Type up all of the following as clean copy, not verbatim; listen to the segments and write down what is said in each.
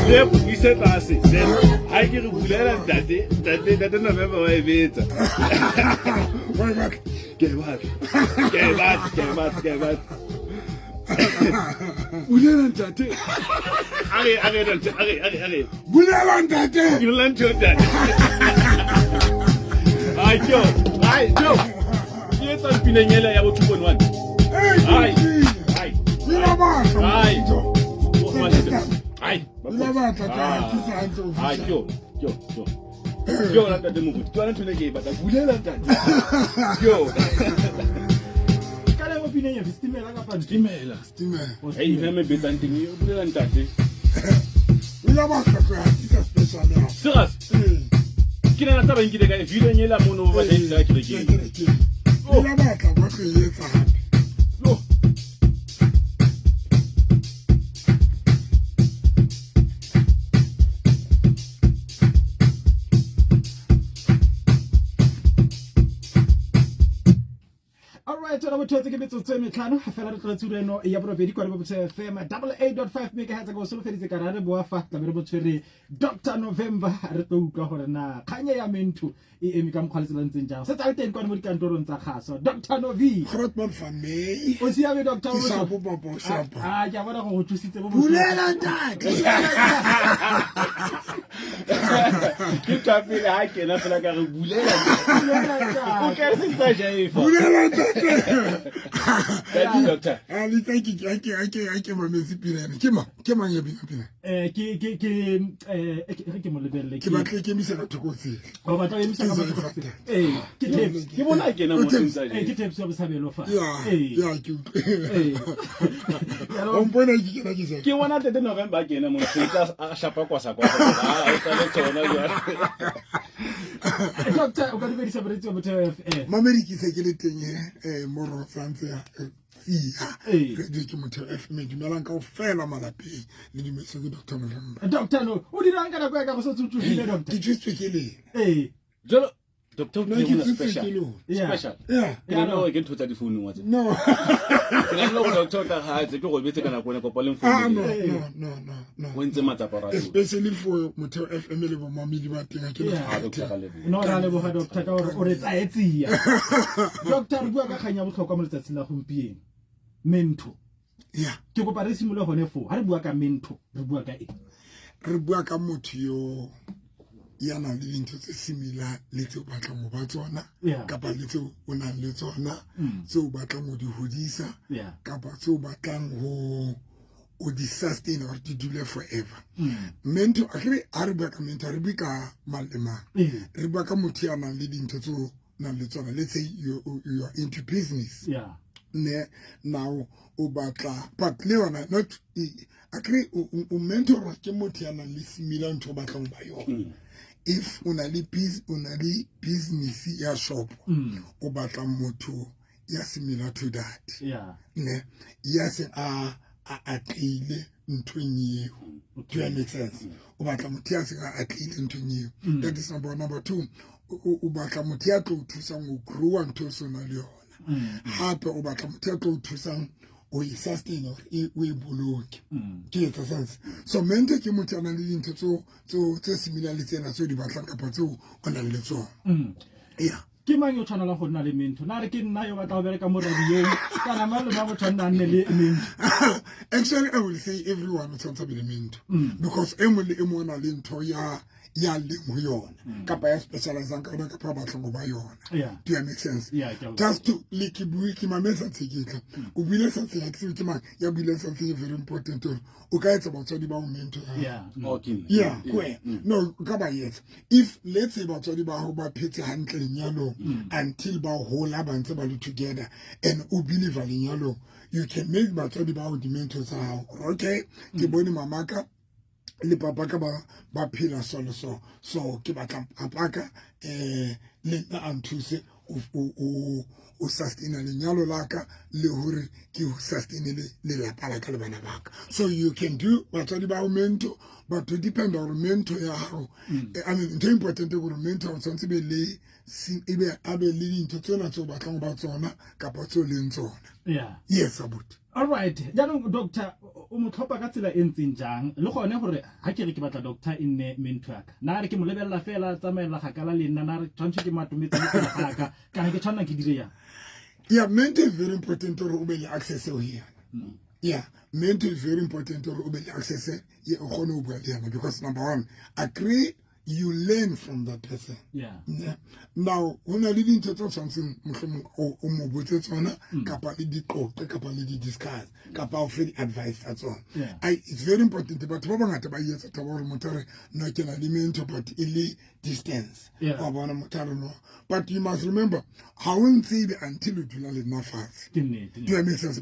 Le ise tlase. Then ha ke re bulela ntate, ntate ntate November wa e betsa. Wa e batla? Ke e batla. Ke e batla, ke e batla, ke e batla. Bulela ntate. A re, a re, ntate, a re, a re, a re. Bulela ntate. Ke lla ntho ntate. Ai, ke ai, ke ke etsa pineng ela ya bo 2.1. Ai. Ai. Ila batla. Ai. Ai. Ila batla ka ke sa hantle Ai, official. ke ke ke. Ke yona ntate Moruti. Ke yona ntho e ke e batla. Bulela ntate. Ke yona. Ka lebo pineng efe setimela kapa ntho? Stimela. Stimela. Hey, ina me betsang teng e bulela ntate. Ila batla tlo hatisa special ya. Serious. Ee. Ke nana taba nkile ka video ela mono ba tla ke Ke ke. ke. Ila batla ba tlo e etsa hape. No. Alright, wena motho ke metsotso e metlhano fela re tlogetse ura eno ya borobedi kwa le botho FM double eight dot five megahertz ka o solofeditse ka ra re boa fa tlabe re bo tshwere Dr November re tlo utlwa gore na kganye ya mentho e eme ka mokgwa le tsela ntseng jang setse a le teng kwane mo dikantorong tsa kgaso Dr Novi Grootman van May. o siame Dr Ke Motho? shapo papa, o shapo. Ah, ke a bona gore go thusitse bo bohloko. Bulela ntate. Ke tla pele ha kena fela ka re bulela. Bulela ntate. O ka re sentse a jaefa. Bulela ntate. Thank you, doctor. A le tla ke ke ke ke ke mametse pina ena. Ke mang? Ke mang ya bina pina? Eh, ke ke ke eh ke ke mo lebelele Ke batla ke emisa ka thoko tsela. o batla ho emisa ka Ke mathoko. Zoe Eh, ke Thaps. Ke bona a kena mo O Thaps. sentse a Eh, ke jaefa. Thaps ya botshabelo fa. Ya, Eh. ya ke utlwe. Eh. O mpona ke kena ke jang? Ke bona Ntate November a kena mo sentse a shapa kwasa kwasa. Ah, o tla le tsona jwale. Doctor, o ka dumedisa moreetsi wa Motheo FM. Mamedi ke se ke le teng eh mo rotsantse ya tsia. Ee. Radio ke Motheo FM dumelang kaofela malapeng le dumediswe ke Dr. November. Doctor no, o dirang ka nako ya ka go setse o tsogile doctor? Ke tswetswe ke lena. Eh. Jalo doctor No, ke ke mona tswetswe special. ke lona. Yeah. Special. Yeah. Ke nahana hore ke ntho tsa difounung wa tseba. No. Ke nahana hore doctor o tla re ha tse ke robetse ka nako ena kopa le Ah no, mfounele. no, no, no, no. O entse matsapa ra Especially for Motheo FM le bomamedi ba teng ha ke Yeah. Ah, doctor ra leboha. No, ra leboga doctor ka gore o re tsaetsia. Doctor, re bua ka kgang ya botlhokwa mo letsatsing la gompieno. Mentho. Yeah. Ke kopa re simolole gone foo. Ha re bua ka mentho, re bua ka eng? Re bua ka motho yo ya nang le dintho tse similar le tseo batlang ho ba tsona Yeah. kapa le tseo o nang le tsona tseo batlang ho di hodisa Yeah. kapa tseo batlang ho o di sustain or di dule forever. Mentor akere ha re bua ka mentor re bue ka mang le mang. Ee. Re bua ka motho ya nang le dintho tseo nang le tsona. Let's say you are into business. Yeah. Ne now o batla but le yona not akere o mentor ke motho ya nang le similar ntho o batlang ho ba yona. If o na le o na le business ya shop, o batla motho ya similar to that. Yeah. Ne ya se a a atlehile nthong eo. Do you make sense? O batla motho ya seng a atlehile nthong eo. That is number one. Number two, o batla motho ya tlo o thusang ho grow ntho o sona le yona. Hape o batla motho ya tlo o thusang o e sustain hore o e boloke. Ke etsa sense. So mentor ke motho ya nang le dintho tseo tse similar le tsena tseo di batlang kapa tseo o nang le tsona. Yeah. Ke mang yo tshwanelang go nna le mentho? Na re ke nna yo batla go bereka mo radiong kana mang le mang o tshwanela a nne le mentho? Actually, I will say everyone o tshwanetse a be le mentor because e mong le e mong o na le ntho ya ya leng ho yona kapa ya specializang ka yona kapa a batlang ho ba yona. Yeah. Do you make sense? Yeah, ke a utlwa. Just to le ke bue ke mametse ntse ke tla. O buile something ha ke tsebe ke mang ya buile something very important hore o ka etsa batswadi ba o mentor ya hao. Yeah. Okay. Yeah, ko wena. No, o ka ba etsa. If let's say batswadi ba hao ba phetse hantle lenyalong until ba hola ba ntse ba le together and o believe lenyalong, you can make batswadi ba hao di-mentor tsa hao. Okay, ke bone mamaka le papa ka ba phela so le so. So ke batla papa ka le nna a nthuse o sustain lenyalo la ka le hore ke sustain le lelapa la ka le bana ba ka. So you can do batswadi ba hao mentor, but to depend on mentor ya hao. I mean, ntho e important ke hore mentor o tshwanetse be le ebe a be le dintho tsena tseo batlang ho ba tsona kapa tseo leng tsona. Yeah. Yes, abuti. All right, jaanong doctor o mo tlhopha ka tsela e ntseng jang le gone gore ha ke re ke batla doctor e nne mentor ya ka, na re ke mo lebelela fela tsamaela gakala le nna, na re tshwanetse ke mo atometse mo pele ga ka, kana ke tshwanela ke dire yang? Yeah, mentor is very important gore o be le access ho yena. Yeah, mentor is very important gore o be le access ye o kgone ho bua le yena, because number one, agree, you learn from that person. Yeah. Now ho na le dintho tse tshwantseng mohlomong o mo botse tsona, kapa le di qoqe, kapa le di discuss, kapa o fe di-advice tsa tsona. It's very important. Batho ba bangata ba etsa taba hore motho a re no, ke na le mentor, but e le distance. Wa bona, motho a re no, but you must remember, ha o ntsebe until o dula le nna fatshe. Ke nnete. Do you make sense?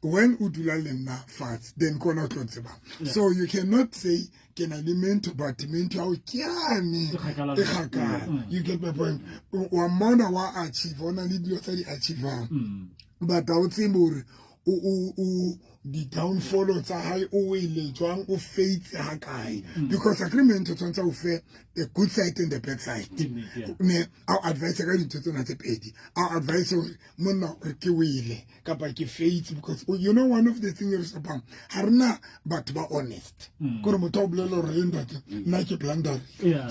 When o dula le nna fatshe, then ke ona o tlo tsebang. So you cannot say ke na le mentor, but mentor ao ke yane E kgakala e kgakala. You get my point? Wa mmona wa achieve, o na le dilo tsa di achievang, but ha o tsebe hore o di-downfall tsa hae, o wele jwang, o faitse ha kae, because agreement o tshwanetse o fe the good side and the bad side. Ke nnete, yeah. Ne a o advise ka dintho tsena tse pedi, a o advise hore monna re ke wele kapa ke faitse, because you know, one of the thing e re shapang, ha rena batho ba honest, kore motho a o bolela hore, ntate, nna ke blunder.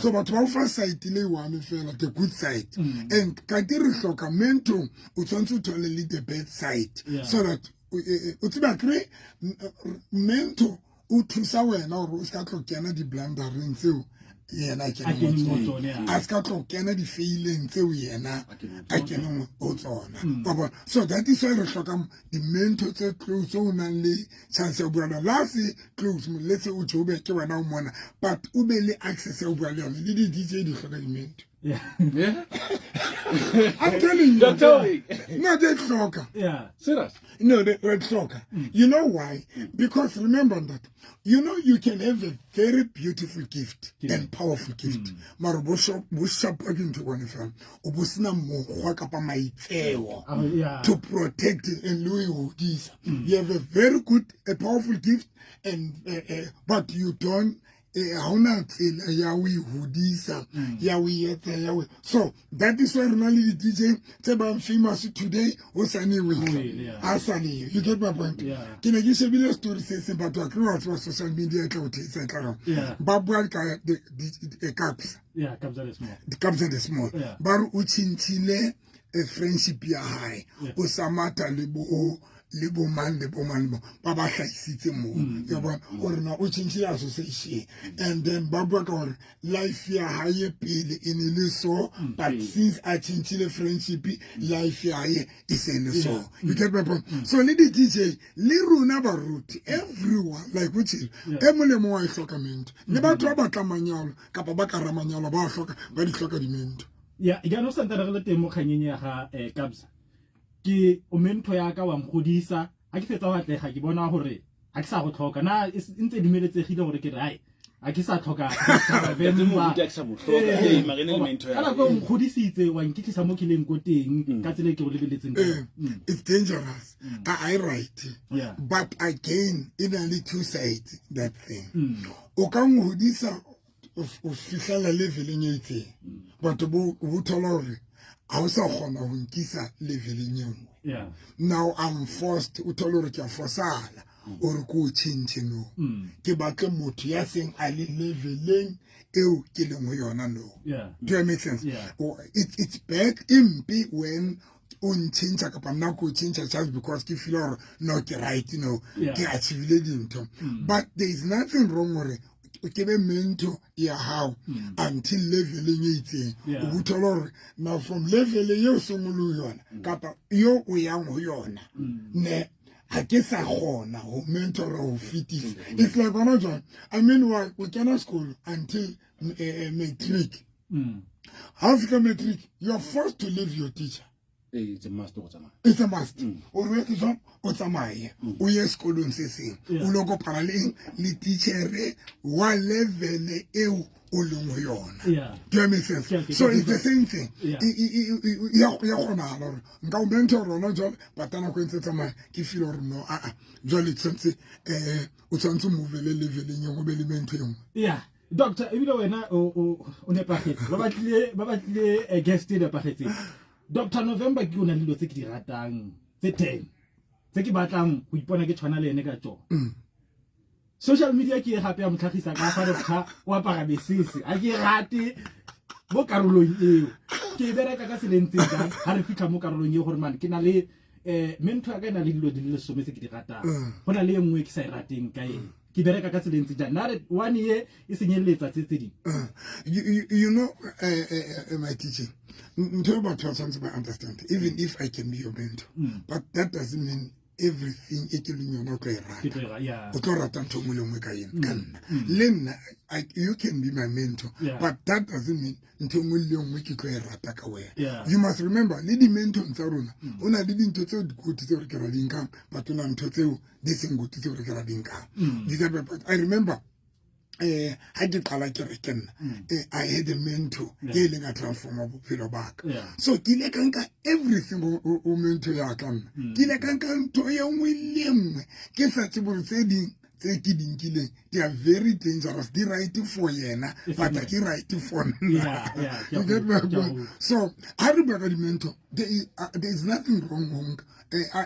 So batho ba o fa side le one fela, the good side, and kante re hloka mentor, o tshwanetse o thole le the bad side, so that o tseba kry mentor o thusa wena hore o ska tlo kena di-blundereng tseo yena a A keneng keneng ho ho tsona. tsona, yeah. A ska tlo kena di-faileng tseo yena a keneng ho tsona. Wa bona? So that is why re hlokang di-mentor tse close, o nang le chance ya ho bua le yona. Le ha se close, let's say o Joburg, ke wena o mona, but o be le access ya ho bua le yona. Le di-DJ di hloka di-mentor. I'm telling you. Doctor. No, they hloka. Serious? No, they hloka. You know why? Because remember that, you know, you can have a very beautiful gift and powerful gift. Mara bo shapa ke ntho e one fela. O bo sena mokgwa kapa maitseo to protect it and le ho e hodisa. You have a very good, a powerful gift, and but you don't, ha hona tsela ya ho e hodisa, ya ho e etsa, ya ho. So that is why re na le di-DJ tse bang famous today, ho sa ne we. Ha sa le yo. You get my point? Yeah. Ke ne ke shebile story se seng, batho ba kry wa tseba social media e tla o thetsa, e tla reng. Ba bua ka Kabza. Yeah, Kabza De Small. The Kabza De Small. Ba re o tjhentjhile, friendship ya hae. O sa matha le bo, le bo mang, le bo mang, le bo, ba ba hlahisitse moo. Ya bona? Hore na o tjhentjhile association. And then ba bua ka hore life ya hae pele e ne le so, but since a tjhentjhile friendship, life ya hae e se le so. You get my point? So le di-DJ, le rona baruti, everyone, like which is, e mong le mong wa e hloka mentor. Le batho ba batlang manyalo, kapa ba ka ra manyalo, ba hloka, ba di hloka di-mentor. Yeah, jaanong santse re le teng mo kganyeng ya ga Kabza. Ke o mentor ya ka wa nkgodisa, ha ke fetsa ho atlega ke bona hore ha ke sa go tlhoka. Na e ntse e dumeletsegile hore ke re, hai, ha ke sa tlhoka Ntate Moruti, ha ke sa mo hloka. Ee, mara e ne le mentor ya Ka ka. nako e nkgodisitse, wa nkitlisa mo ke leng ko teng, ka tsela e ke go lebeletseng ka yona. It's dangerous. I right. But again, e na le two sides, that thing. O ka ngodisa o fihlela leveleng e itseng. But bo thola hore ha o sa kgona ho nkisa leveleng e nngwe. Now I'm forced, o thole hore ke a fosala, hore ke o tjhentjhe no. Ke batle motho ya seng a le leveleng eo ke leng ho yona no. Do you make sense? Oh, it's bad impi when o ntjhentjha kapa nna ke o tjhentjha just because ke feel hore no ke right, you know, ke achievile dintho. But there is nothing wrong hore ke be mentor ya hao until leveleng e itseng. O bo thola hore now from level eo seng o le ho yona, kapa eo o yang ho yona, ne ha ke sa kgona ho mentor ho fetisa. It's like hona jwale, I mean, wa o kena sekolo until matric. Ha o fihla matric, you are forced to leave your teacher. It's a must o tsamaya. It's a must. O re etse jwang? O tsamaye. O ye sekolong se seng. O lo kopana le eng? Le teacher wa level eo o leng ho yona. Do you make sense? Yeah, okay. So it's the same thing. Ya kgonahala hore nka o mentor rona jwale, but nako e ntse tsamaya, ke feel hore no, a, a, jwale tshwanetse, o tshwanetse o move le leveleng e nngwe, o be le mentor e nngwe. Yeah. Doctor, ebile wena o nepagetse. Ba batlile, guest e nepagetseng. Doctor November ke o na le dilo tse ke di ratang tse 10. Tse ke batlang go ipona ke tshwana le ene ka tsone. Social media ke e gape ya motlhagisa ka fa doctor o apara mesese. A ke e rate mo karolong eo. Ke e bereka ka tseleng tse jang ha re fitlha mo karolong eo gore man ke na le mentor ya ka e na le dilo di le 10 tse ke di ratang. Go na le e nngwe ke sa e rateng ka ene. Ke bereka ka tseleng tse jang. Nna re one year e senyeletsa tse tse dingwe. You know, my teaching, ntho e batho ba tshwanetse ba understand, even if I can be your mentor, but that doesn't mean everything e ke leng yona o tlo e Ke rata. tlo e yeah. O tlo rata ntho e nngwe le nngwe ka ena, ka nna. Le nna, you can be my mentor, but that doesn't mean ntho e nngwe le nngwe ke tlo e rata ka wena. You must remember, le di-mentorng tsa rona, o na le dintho tseo di good tseo re ke ra di nkang, but o na ntho tseo di seng good tseo re ke ra di nkang. But I remember, ha ke qala kereke nna, I had a mentor e leng a transforma bophelo ba ka. So ke ile ka nka everything o mentor ya ka nna. Ke ile ka nka ntho e nngwe le e nngwe, ke sa tsebe hore tse ding tse ke di nkileng, they are very dangerous. Di right for yena, It's but not. ke right for nna. Yeah, You get my ke a point? utlwa. So ha re bua ka di-mentor, there is nothing wrong ho nka.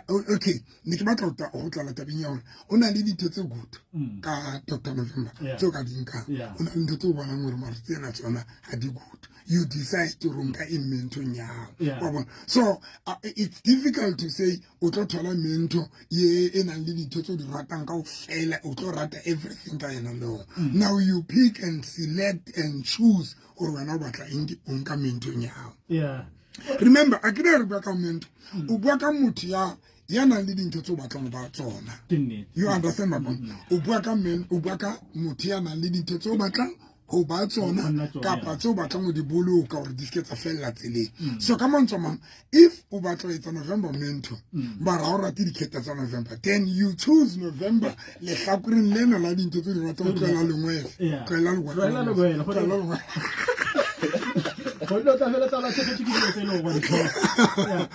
Okay, ne ke batla ho tlala tabeng ya hore o na le dintho tse good ka Doctor November tseo ka di nkang. O na le ntho tseo o bonang hore mara tsena tsona ha di good. You decide hore o nka eng mentorng ya hao. Wa bona? So it's difficult to say o tlo thola mentor ye e nang le dintho tseo di ratang kaofela, o tlo rata everything ka yena. No. Now you pick and select and choose hore wena o batla eng o nka mentorng ya hao. Remember, a ke re bua ka mentor, o bua ka motho ya nang le dintho tseo o batlang ho ba tsona. Ke nnete. You understand my point? O bua ka men, o bua ka motho ya nang le dintho tseo o batlang ho ba tsona, Ho nna tsona, kapa yeah. tseo o batlang ho di boloka hore di seke tsa fella tseleng. So ka mantswe a mang, if o batla ho etsa November mentor, mara ha o rate dikhetha tsa November, then you choose November lehlakoreng lena la dintho tse di ratang, o tlohela lengwele. Tlohela lengwele. Tlohela lengwele, go Tlohela lengwele. Go nne o tla feletsa o latlhegetswe ke dilo tse e leng gore Yeah.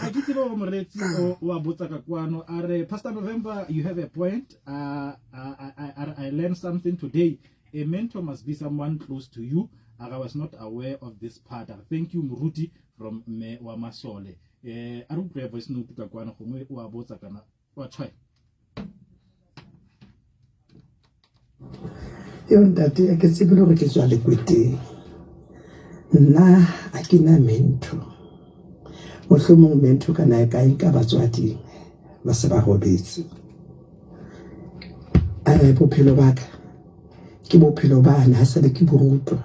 A ke tsebe gore moreetsi o a botsa ka kwano, a re, Pastor November, you have a point. I learned something today. A mentor must be someone close to you. I was not aware of this part. Thank you, Moruti from Mme wa Masole. A re utlwe voice note ka kwano, gongwe o a botsa kana wa tshwae. Yo ntate, a ke tsebe le hore ke tswa Lekweteng. Nna ha ke na mentor. Mohlomong mentor kana e ka nka batswading ba se ba robetse. Bophelo ba ka ke bophelo bane ha sale ke bo rutwa.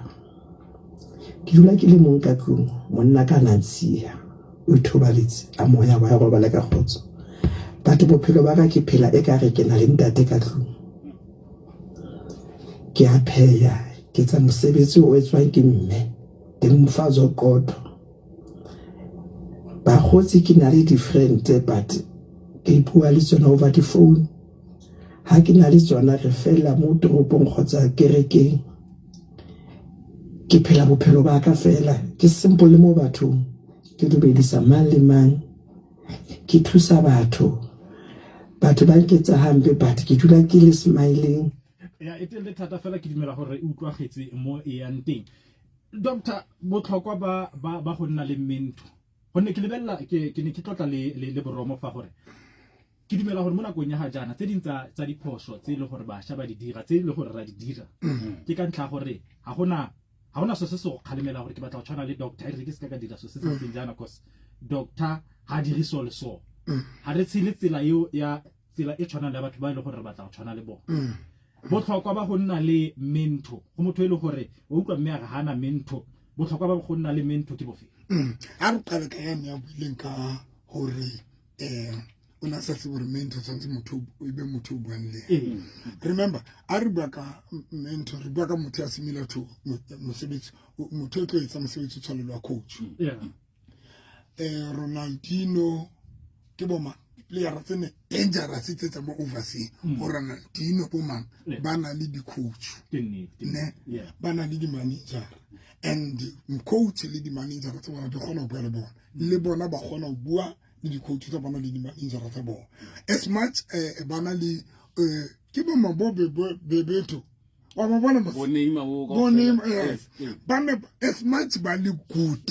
Ke dula ke le mong ka tlung, monna ka na ntshiya, o ithobaletse, a moya wa ya robala ka kgotso. But bophelo ba ka ke phela ekare ke na le ntate ka tlung. Ke a pheha, ke etsa mosebetsi o etswang ke mme, teng mofazi o qotho. Bakgotsi ke na le di-friend but ke bua le tsona over the phone. Ha ke na le tsona re fela mo toropong kgotsa kerekeng. Ke phela bophelo ba ka fela, ke simple le mo bathong. Ke dumedisa mang le mang. Ke thusa batho. Batho ba nketsa hampe but ke dula ke le smiling. Ya, e teng le thata fela ke dumela gore e utlwagetse mo e yang teng. Doctor, botlhokwa ba go nna le mentor. Gonne ke lebelela, ke ne ke tlotla le Boromo fa gore ke dumela gore mo nakong ya ga jaana tse ding tsa diphoso tse e leng gore bašwa ba di dira, tse e leng gore ra di dira, ke ka ntlha ya gore ha gona so se se go kgalemela gore ke batla go tshwana le doctor, e re ke se ka dira so se se ntseng jaana cause doctor ha dire so le so. Ha re tshele tsela eo ya tsela e tshwanang le ya batho ba e leng gore re batla go tshwana le bona. Botlhokwa ba go nna le mentor go motho e leng gore o utlwa mme a re hana mentor, botlhokwa ba go nna le mentor ke bofe? Ha re qale ka yane ya buileng ka hore o na sa tsebe hore mentor tshwanetse motho o be motho o buang le yena. Remember, ha re bua ka mentor, re bua ka motho ya similar to mosebetsi, motho o tlo etsa mosebetsi o tshwana le wa coach. Ronaldinho ke bo mang? Player tse ne dangerous tse tsa mo overseas. Bo Ronaldinho bo mang? Ba na le di-coach. Ke nnete. Ne? Ba na le di-manager. And coach le di-manager tsa bona di kgona ho bua le bona. Le bona ba kgona ho bua le di-coach tsa bona le di-manager tsa bona. As much ba na le ke bo mang bo Bebeto. Wa ba bona mos? Bo Neymar bo Bo kaofela. Neymar, yes. Yes, yes. Ba ne, as much ba le good.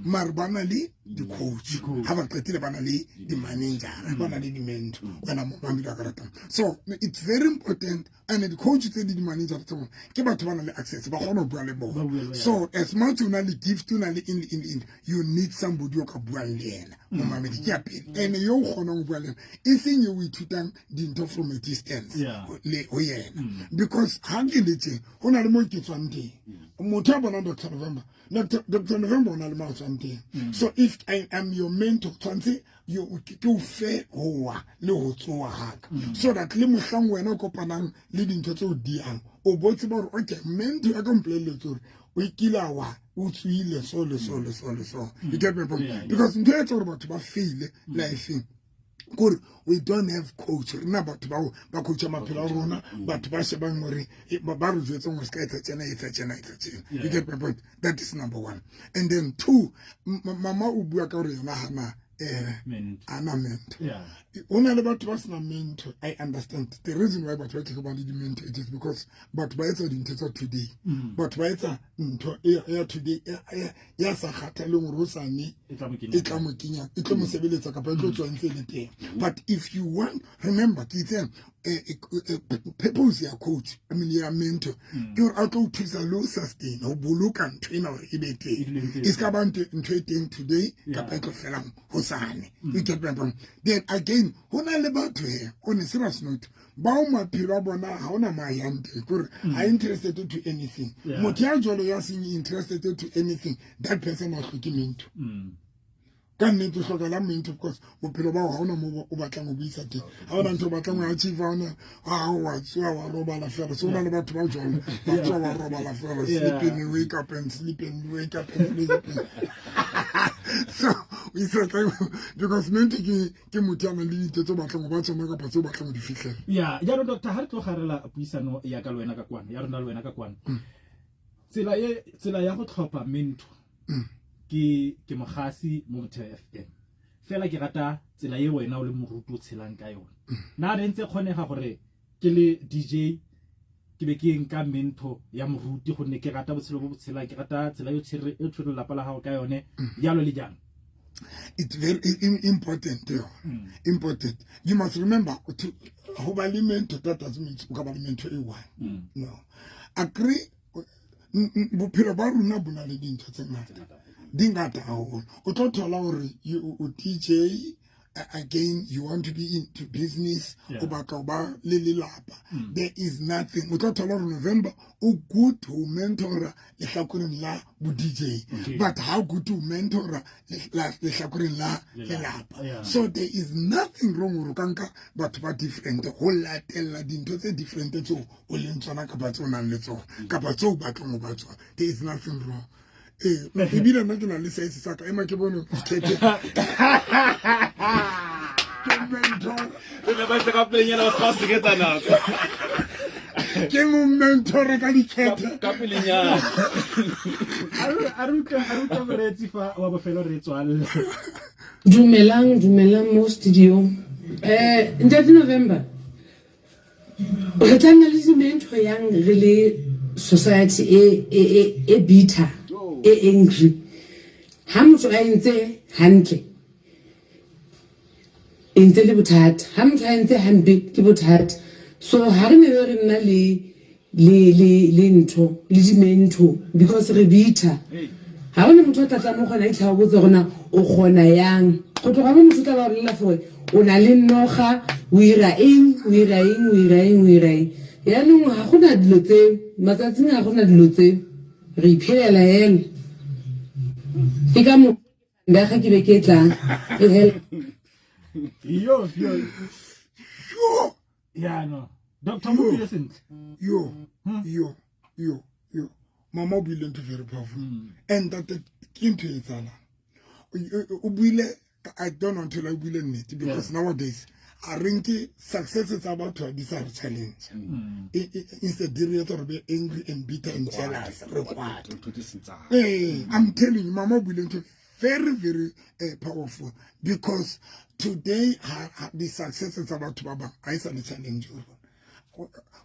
Mare ba na le di-coach, ha ba qetile ba na le di-manager, ba na le di-mentor. Wena momamedi wa ka ratang, so it's very important. And di-coach tse le di-manager tse bona ke batho ba na le access, ba kgona ho bua le bona. So as much o na le gift, o na le eng le eng le eng, you need somebody o ka buang le yena, momamedi. Ke ya pele. And yo o kgonang ho bua le ena, e seng eo o ithutang dintho from a distance le ho yena, because ha ke le tje ho na le mo ke tswang teng. Motho a bonang Dr November, Dr November o na le mo a tswang teng. So if I am your mentor, tshwanetse ke o fe ho wa le ho tsoha haka, so that le mohlang wena o kopanang le dintho tse o diang, o bo tseba hore okay, mentor ya ka mpolelletse hore o kile a wa, o tswile so le so le so le so. You get my point? Yeah. Because ntho e etsa hore batho ba faile lifeng kore we don't have coach. Rena batho bao ba coacha maphelo a rona, batho ba shebang hore ba re jwetseng hore se ka etsa tjena, etsa tjena, etsa tjena. You get my point? That is number one. And then two, mama o bua ka hore yena hana Mentor. ana mentor. Ho na le batho ba senang mentor. I understand the reason why batho ba ke ba le di-mentor. It is because batho ba etsa dintho tsa today, batho ba etsa ntho ya today ya sa kgathaleng hore hosane E tla mo kenya e tla mo kenya, e tlo mo sebeletsa kapa e tlo tswa ntse e le teng. But if you want, remember ke itseng, purpose ya coach, I mean ya mentor, ke hore a tlo o thusa le ho sustain, ho boloka ntho ena hore e be E teng, dule ntse e e se ka ba ntho e teng today kapa e tlo felang hosane. You get my point? Then again, ho na le batho he, on a serious note, bao maphelo a bona ha ona mo a yang teng, kore ha interested to anything. Motho ya jwalo ya seng interested to anything, that person ha hloke mentor. Ka nnete o hlokela mentor because bophelo ba hao ha ona mo o batlang ho buisa teng, ha ona ntho o batlang ho achieve, ha ona ha wa tsoha wa robala fela. So ho na le batho ba jwalo, ba tsoha ba robala fela, sleep and wake up and sleep and wake up and sleep. So o isa tla because mentor ke motho ya nang le dintho tse o batlang ho ba tsona kapa tse o batlang ho di fihlela. Ya, jaanong doctor, ha re tlogarela puisano ya ka le wena ka kwano, ya rona le wena ka kwano, tsela ya go tlhopha mentor, ke mogasi mo Motheo FM fela, ke rata tsela e wena o le moruti o tshelang ka yone. Na re ntse kgonega gore ke le DJ ke be ke nka mentor ya moruti, gonne ke rata botshelo bo bo tshelang, ke rata tsela e o tshwere lelapa la gago ka yone, jalo le jalo? It's very important yo, important. You must remember to ho ba le mentor, that doesn't mean o ka ba le mentor e one. No, agree. Bophelo ba rona bo na le dintho tse ngata, di ngata haholo. O tlo thola hore o DJ, again you want to be into business, o batla ho ba le lelapa. There is nothing. O tlo thola hore November o good ho mentora lehlakoreng la bo DJ, but how good to mentora lehlakoreng la lelapa. So there is nothing wrong hore o ka nka batho ba different ho latella dintho tse different tseo o leng tsona kapa tse o nang le tsona kapa tseo o batlang ho ba tsona. There is nothing wrong. Ee, ebile nna ke na le size sa ka, ema ke bone kgethe ke mentor. Re ne ba itse ka pelenyana, ba se ba seketsa nako. Ke mo mentore ka dikgethe. Ka pelenyana. A re utlwe moreetsi fa wa bofelo re tswalle. Dumelang, dumelang mo studio. Ntate November, re tla nna le di-mentor yang re le society e bitter, e angry? Ha motho a entse hantle, e ntse le bothata, ha motho a entse hampe ke bothata. So ha re ne re nna le ntho le di-mentor because re bitter. Ha hona motho o tla tla mo kgona itlha o botse gore na o kgona yang go tloga mo. Motho o tla ba bolela gore o na le noga, o ira eng, o ira eng, o ira eng, o ira eng. Yaanong ga gona dilo tseo matsatsing, ga gona dilo tseo, re iphelela hela. Ke ka mo ga ke be ke tlang e hela. Yo yo. Yo. Ya, no, doctor, mo buile sentle. Yo yo yo yo, mama o buile ntho very powerful, and that ke ntho e etsahalang. O buile, I don't want to like buile nnete, because nowadays a re nke success tsa batho di sa re challenge. Instead di re etsa gore be angry and bitter and jealous, re kwate. Ntho di seng tsa. I'm telling you, mama o buile ntho very very powerful, because today ha the success tsa batho ba bang ha e sa le challenge ho rona.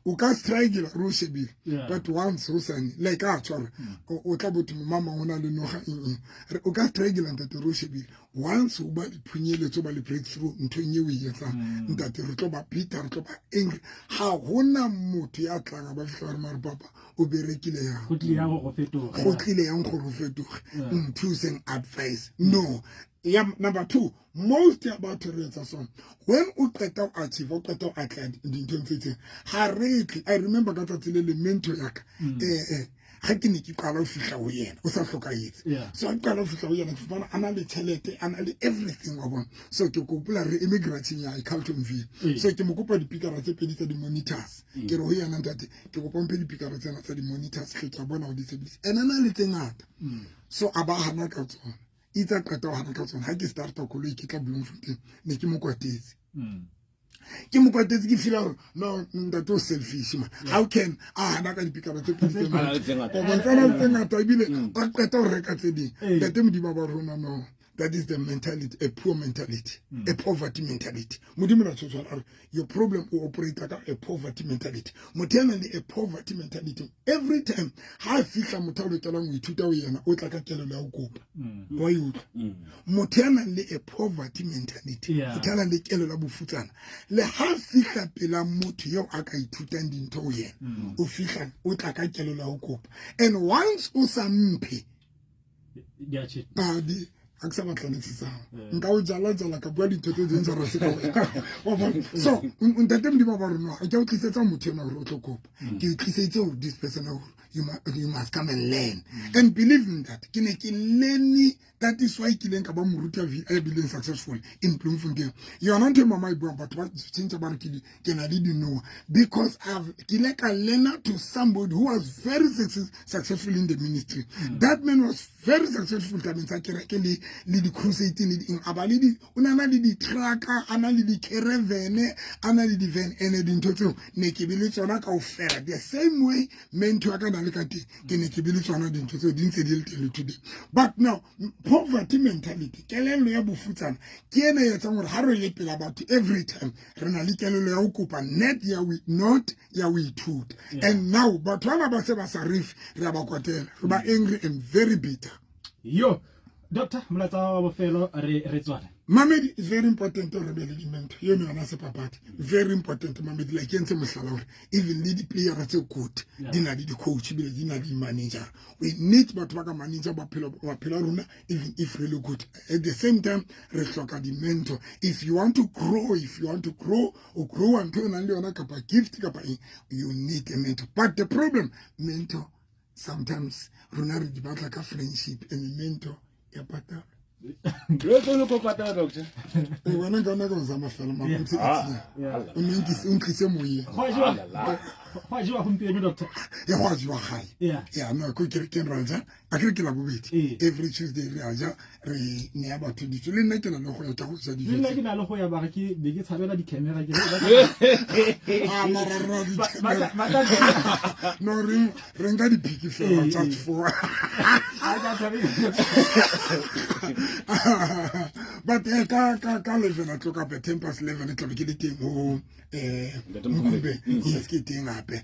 O ka strike re o shebile, but once hosane like a tshwara o tla botho mama o na le noga eng eng, o ka strike ntate re o shebile. Once o ba le phunyeletso, ba le breakthrough nthong eo o e etsang, ntate re tlo ba bitter, re tlo ba angry. Ha hona motho ya tlang ba fihla ba re, mare papa o berekile yang? Go tlile yang go fetoga? Go tlile yang gore o fetoge? Nthuseng, advice no. Ya number two, most ya batho re etsa sona when o qeta o achieve, o qeta o atleha dinthong tse itseng, ha re tle. I remember ka tsatsi le leng mentor ya ka, ga ke ne ke qala ho fihla ho yena, o sa hlokahetse. So ha ke qala ho fihla ho yena, ke fumana a na le tjhelete, a na le everything wa bona. So ke kopola re eme garageng ya hae Carltonville. So ke mo kopa dipikara tse pedi tsa di-monitors. Ke re ho yena, ntate, ke kopa mphe dipikara tsena tsa di-monitors hle, ke a bona ho di sebedisa, and a na le tse ngata. So a ba hana ka tsona, itse a qeta ho hana ka tsona, ha ke starta koloi ke tla Bloemfontein, ne ke mo kwatetse. Ke mo kwatetse, ke feela hore no, ntate o selfish man, how can a hana ka dipikara tse pedi tse ngata? O bontsha tse ngata, ebile a qeta ho reka tse ding. Ntate Modimo ba rona, no, that is the mentality, a poor mentality, a poverty mentality. Modimo na tshotshwana a re your problem, o operate ka a poverty mentality. Motho ya nang le a poverty mentality, every time ha a fihla motho a lokelang ho ithuta ho yena, o tla ka kelello ya ho kopa. Wa e utlwa? Motho ya nang le a poverty mentality, motho ya nang le kelello ya bofutsana, le ha fihla pela motho eo a ka ithutang dintho ho yena, o fihla o tla ka kelello ya ho kopa. And once o sa mphe, di ha ke sa batla niks sa nka o jala jala ka bua dintho tse dangerous ka wena, wa bona. So ntate Modimo ba rona, ke o tlisetsa motho ena hore o tlo kopa, ke o tlisetse hore this person hore you must come and learn. And believe me that ke ne ke learn. That is why ke ileng ka ba moruti a bileng successful in Bloemfontein. Yona ntho e mama e buang, batho ba tšhentšha ba re ke na le dinoa, because I've ke ile ka learna to somebody who was very successful in the ministry. That man was very successful tabeng tsa kereke le di-crusade le di eng, a ba le di, o ne a na le di-trucka, a na le di-caravan, a na le di-van, ene dintho tseo ne ke be le tsona kaofela. The same way mentor ya ka na le ka teng, ke ne ke be le tsona dintho tseo, di ntse di le teng le today. But now poverty mentality, kelello ya bofutsana, ke ena e etsang hore ha re le pela batho every time re na le kelello ya ho kopa, net ya not ya ho ithuta. And now batho bana ba se ba sa refe, re a ba kwatela, re ba angry and very bitter. Yo doctor, molaetsa wa bofelo, re tswale. Mamedi, is very important hore be le di-mentor. Eno yona se papadi, very important. Mamedi, like ke entse mohlala hore even le di-playera tse good di na le di-coach, ebile di na le di-manager. We need batho ba ka manager maphelo a rona. Even if really good, at the same time re hloka di-mentor. If you want to grow, if you want to grow, o grow ntho e nang le yona kapa gift kapa eng, you need a mentor. But the problem, mentor sometimes rona re di batla ka friendship, and mentor ya patala. Re ko patala, doctor. Eh, wena nka nna ka o zama fela mara o ntse o ne o ntlise moyeng. Go a jewa gompieno, doctor? Ya, go a jewa gae. Ya, no, ko kerekeng ra ja, a kere ke la bobedi. Every Tuesday re a ja, re nea batho dijo, le nna ke na le go ya ka go ja dijo. Le nna ke na le go ya, bare ke be ke tshabela di-camera ke Ah, mara re na no, re nka dipiki fela just for but ka 11 o'clock hape, 11:10, tlabe ke le teng ho Mkhumbe. Yes, ke teng hape.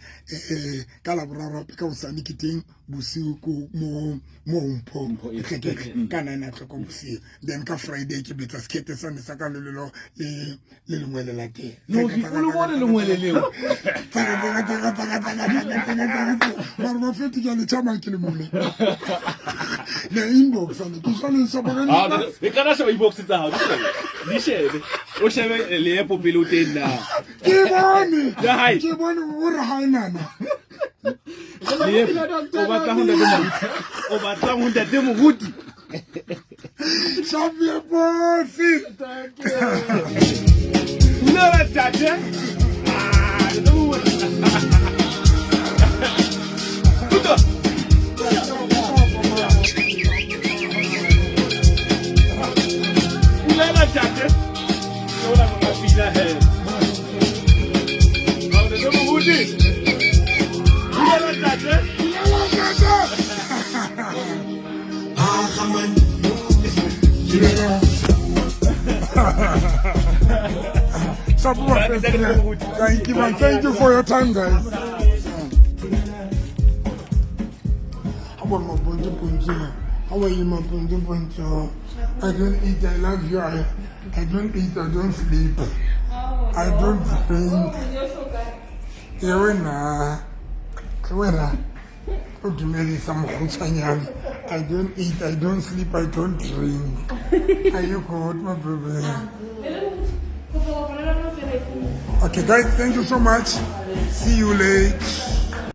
Ka Laboraro hape, ka hosane, ke teng bosiu ko mo Mpho Tleketle ka 9 o'clock bosiu. Then ka Friday ke betsa sekete sane sa ka lelelo le lengwe le la teng. No, o le bone lengwele leo. Mara bafethi ke a le tšhamang ke le mole ne inbox ane ke jale Ah, e kana sheba inbox tsa hao, di shebe, o shebe leepo pele o teng na. Ke bone. Ya hae. Ke bone o re ha nana. Leepo, o batla ho ntate moruti, o batlang ho ntate moruti. Xavier Bosi. Pula ntate. Ah, no. Puta. Pula ntate. Ke ona mo pina he. Ha ntate moruti. Pula ntate. Ah, man. Sharp, my friend. Thank you, man. Thank you for your time, guys. How about my poncho poncho? How are you, my poncho poncho? I don't eat, I love you. I don't eat, I don't sleep. I don't drink. Yeah, wena. Wena. O dumedisa mokgutshwanyane. I don't eat, I don't sleep, I don't drink. Are you good, my baby? Okay, guys, thank you so much. See you later.